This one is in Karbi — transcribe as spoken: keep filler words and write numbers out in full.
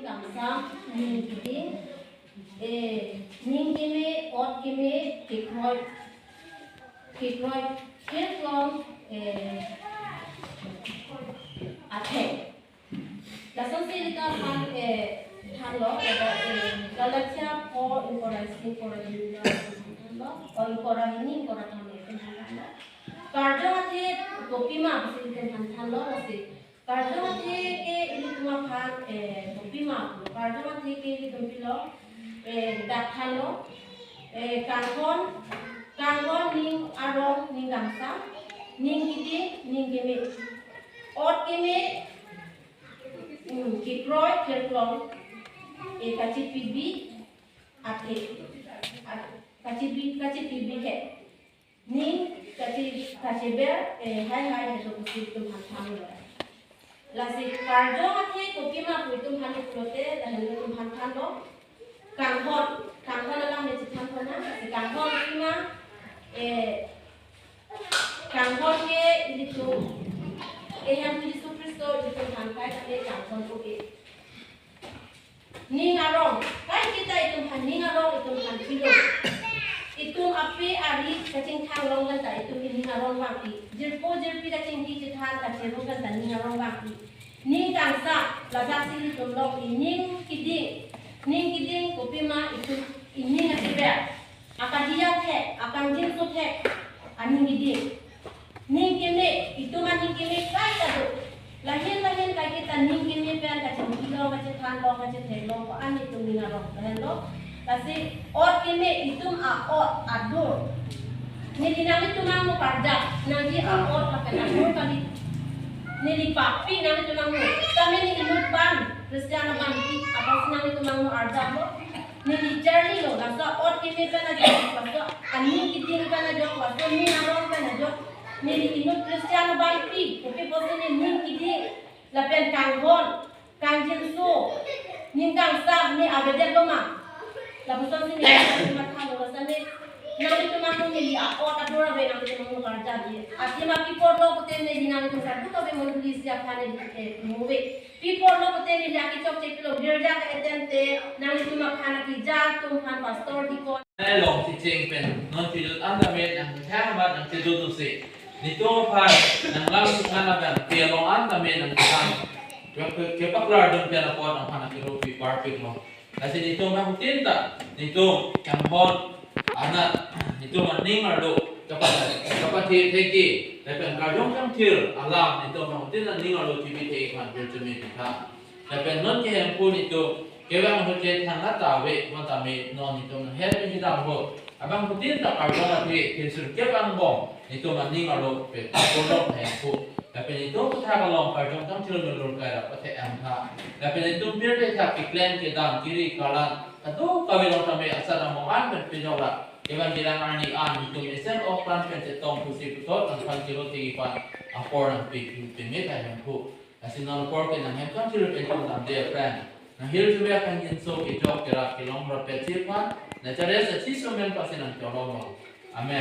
Ning kangsa, ning kiding, eh, ning keme, ot keme, kekroi, kekroi, thirklong, eh, atheng. Lasonsi ilitum aphan, eh, thanlo, eh, Galatia four, ingkoi ra isi, ingkoi ra hini, thanlo, o ingkoi ra hini, ingkoi ra thanlo, thanlo. Karjong athe kopima pusi ilitum aphan thanlo, lasi karjong athe ke ilitum aphan, eh, kopima pulo. Karjong athe ke ilitum pilo, eh, dak thanlo, eh, kanghon, kanghon ning arong, ning kangsa, ning kiding, ning keme, ot keme, hmm, kekroi, thirklong, eh, kachipibi athe, at-, kachipi, kachipibi he. Ning kachi, kachiber, eh, haihai hedo pusi ilitum aphan thanlo. Lasi karjong athe kopima pu ilitum aphan pulote, lahenlo ilitum aphan thanlo. Kanghon, kanghon alam ne chethan kona, lasi kanghon kopima, eh, kanghon ke ilitum, eh, Hemphu Jisu Khristo ilitum aphan kai tame kanghon ko ke. Ning arong, kaiketa itum aphan ning arong itum aphan pilo. Itum ape ari kachingthang along kan ta itum ning arong vangpi. Jirpo jirpi kachingki chethan kacheru kan ta ning arong vangpi. Ning kangsa, lajaksi itum longpi, ning kiding. Ning kiding kopima itum ining achiber, akadiya thek, akangjinso thek, aning kiding. Ning keme, itum aning keme kaiketa do. Lahin lahin kaiketa ning keme pen kachingki long, kachethan long, kachetheklong ko-an itum ning arong, lahenlo. Lasi ot keme, itum a-ot adur. Neli nanglitum angno karjap nangji a-ot lapen adur kali. Neli papi nanglitum angno. Tame neli inut abang Christian abangpi, apotsi nanglitum angno arjaplo. Neli charlilo, laso ot keme pen ajok, laso aning kiding pen ajok, laso ning arong pen ajok. Neli inut Christian abangpi, kopi pusi ne ning kiding, lapen kanghon, kangjinso, ning kangsa ne avedetlo ma? Lapusonsi ne mathalo, lasi ne nanglitum angno neli a-ot adur ave nanglitum angno karjapji. Athema pi apotlo pute neli nanglitum kadokave mondoli isi aphan neli, eh, move. Pi apotlo pute neli akichok chepilo, girja ka-attend te, nanglitum aphan akija atum aphan, pastor, deacon. Nai long ticheng pen non pidun an tame nangthang amat nangchedun usi. Netum aphan nanglam sukhan abang, pi along an tame nangthang. Ke, ke, kepaklardun pen apot nangphan akiro pi parpiklo. Lasi netum nangtin ta, netum kanghon anat, netum aning arlo, kapa, kapathe thekji, lapen karjong kangthir alam, netum nangtin aning arlo chipi thekji aphan pil chumi pitha. Lapen non ke Hemphu netum kevang ahut ke thangnat ta ave, mat tame non netum nanghet pidam ho. Abangphutin ta karjong athe, thensur kevang bom, netum aning arlo pe, pondok Hemphu. Lapen netum puthak along karjong kangthir nulur kai ra pathe amtha. Lapen netum pirthe thak keklem kedam kiri kalan kadokave along tame asat amo an pen pejok ra. Kevang kelang arni an netum esen ok plan pen chetong pusi puthot nangphan kiro thekji aphan apor nangpi, pime ta Hemphu. Lasi non apor ke nanghem kangthir pen tum damde aphrang, nanghir chume akangjinso kejok kerap kelong rapet chephan, Nazareth achiso amen pasi nangcholong long.